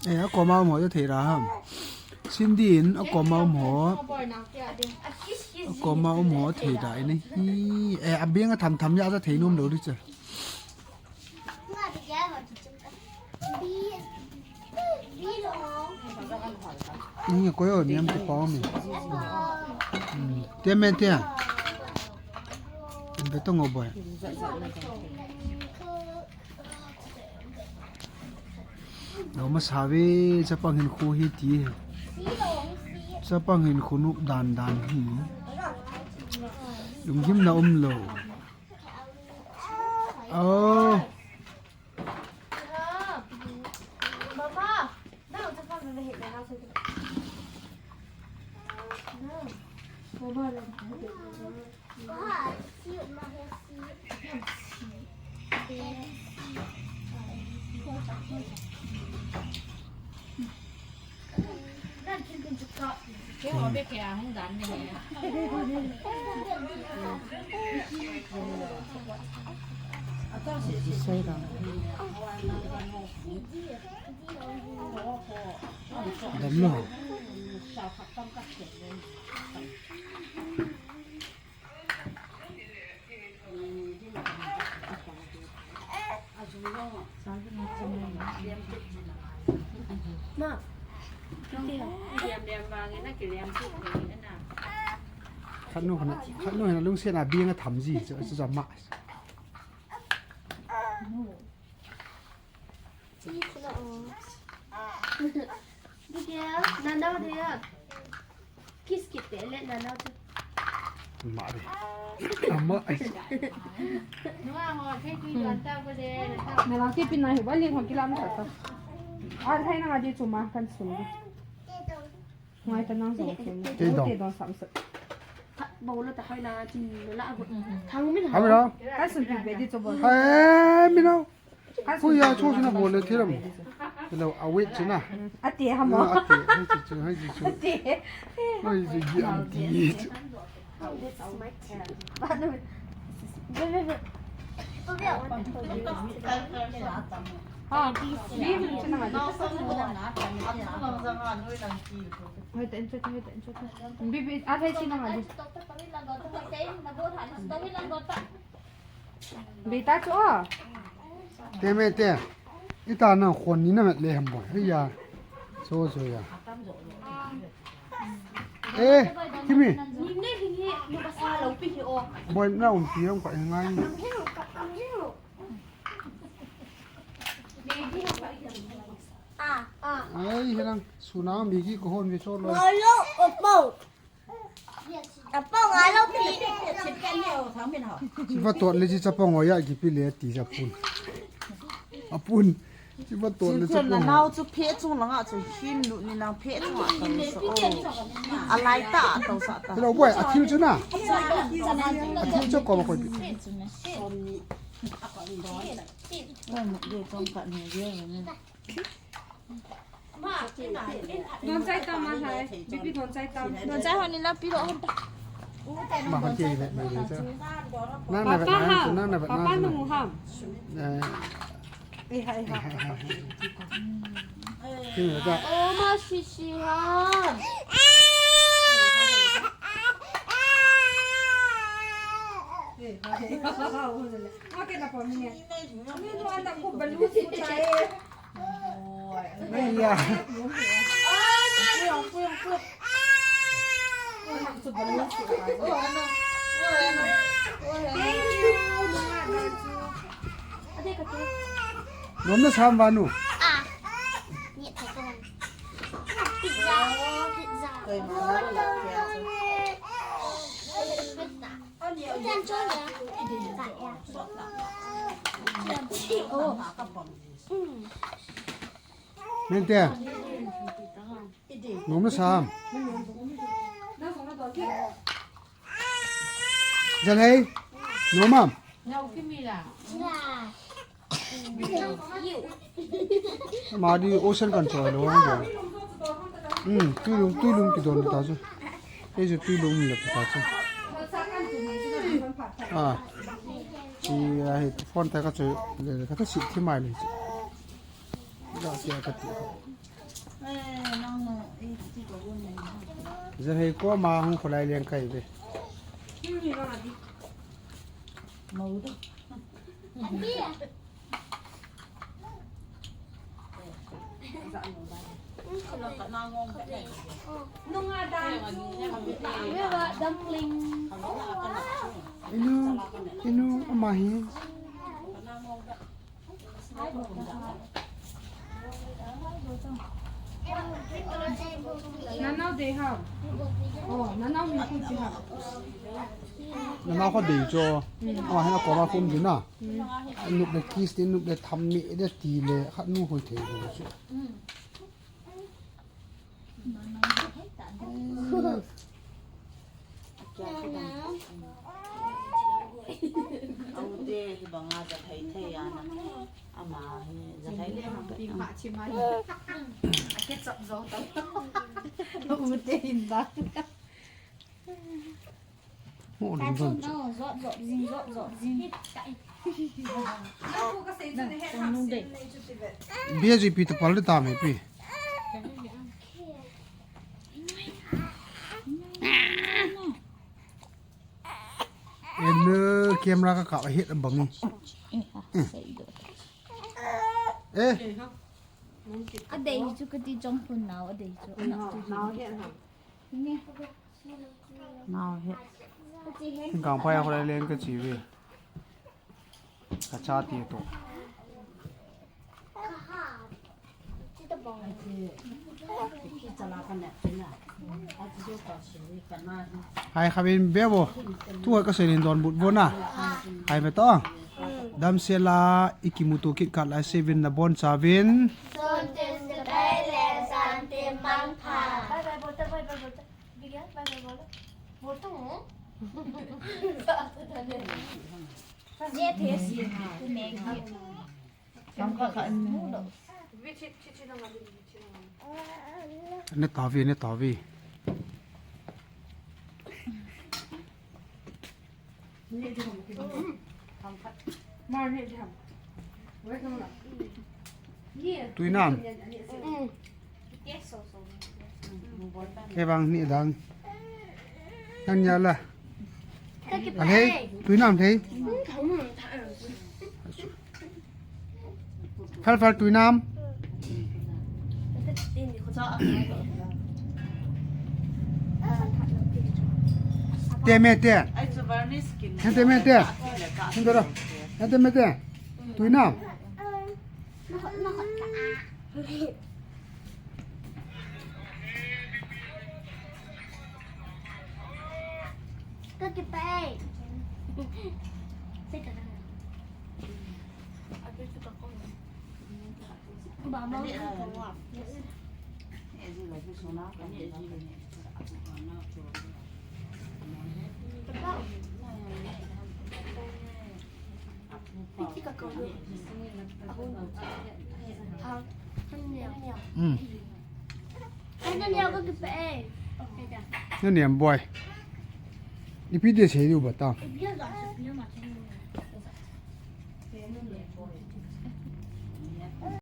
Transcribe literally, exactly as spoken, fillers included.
Eh, akoma um ho thei ra ham. Cindy in akoma um ho. Akoma um ho thei ra in hi. Eh, abeng a tham tham ya thei nom lou di che. Ni ko yo niam ti pa mi. Te me te. Be to ngo boy. Lo ma sa ve, chapang hin khu hi ti. Chapang hin khu nup dan dan hi. Lunggim na um lo. Oh. Dam lo. Khat nu hana, khat nu hana lungset na bing a tham ji chu, chu jam ma. Nanao de ya. Kiss kit te le nanao chu. Ma de. Ama ai. Nua ho, thei tui don ta ko de. Nanao ti pin na hi ba ling ho kilam ta ta. A thai na di chu ma kan sun di. Ngai ta nang jong ken. Te dong. Te dong sam sat. Bol lo ta hai la chin la a. Thang min ha. Ami lo. Ka sun pi be di cho bol. Hai mi lo. Ka sun. Ku ya cho sun bol le thiram. Lo a wait china. A te ha mo. A te, hai chi chu, hai chi chu. A te. Hai chi ji am ti. Oh, this is my tea. Wait, wait, wait. Baby, I want to hold you. Ah, this is Baby, it's not. Hoi ta, enjoy ta, hoi ta, enjoy ta. Baby, ah, hoi ta, enjoy ta. Beta chu a. Te me te. Ita na khon ni na met le ham bo. Hei ya. So so ya. Eh, Kimi. Boy na um pi ang pa ngai. Ai, helang, suna Maggi ko hon ve cho lo. Ngalo, opo. Apo ngalo pi. Chi va tot le chi chapang o ya ki pi le ti cha pun. Apun. Chi va tot le chapang. Nao chu phe chung langa chu hin lu ni nang phe chung a tong so. A lai ta tong sa ta. Hello boy, a thil chu na. A thil chu ko ba ko pi. Don chai tam a hai. Bibi don chai tam. Don chai hon in la pi ro hon ta. Ma hon ti ve mai le cha. Nang na ve nang, nang na ve nang. Papa nu ham. Eh. Eh, hai, hai. Ti ve cha. Oh, ma si si ham. Eh, hai. Okay na po ni. Ni no anda ko balu si chai. Iya. Nom na sam vanu. Pizza, pizza. Mente. Nom na sam. Jalei. Nom am. Ma di ocean kan choi lo. Hmm, tuilung, tuilung kidon ta chu. Ei chu tuilung le ta chu. Ah. Ti a hi phone ta ka chu le ka si thi mai le chu. Zahei koma hung kholai leng kai ve. Inu, inu, amahi. Nanao dei ham? Oh, nanao mi ku chi ham? Nanao kho dei cho. Hmm. Ama hina koma kum dina. Hmm. Nup le kiss te, nup le tham mi de ti le khat nu hoi thei lo chu. Hmm. Aute hi banga ja thei thei ana. Ama hi ja thei le. Pi ma chi ma hi. Ake chop zo to. Ute hin ba. Mo ding don. Zot, zot, zing, zot, zot, zing. B J P te pal de ta me pi. En camera ka ka hit bang ni. Eh. Adei chu kati jong phun nao, adei chu. Nao he. Nao he. Kang phai a kholai leng ka chi ve. Ka cha ti to. Hai kha vin be bo. Tu ka sei lin don but bo na. Hai be to. Damsel a i kimuto kit kah lai sei vin na bon cha vin. Son tin se bai le san tin mang pha. Bye bye, bol to, bye bye, bol to. Bigyan, bye bye, bol to. Bol to. Ye the si ha, tu ne ki. Sam ka ka ni. Vichi, chi, chi na ma, vichi na ma. Ne ta vi, ne ta vi. Tuinam. Kevang ni dang. Nang ya la. Alhei, tuinam lhei. Phal phal tuinam. Te me te. Te me te. Te me te. Tuinam. Ka kipah e. Ba ma ko wa. Na niam boy. Ipi dia sei diu ba ta.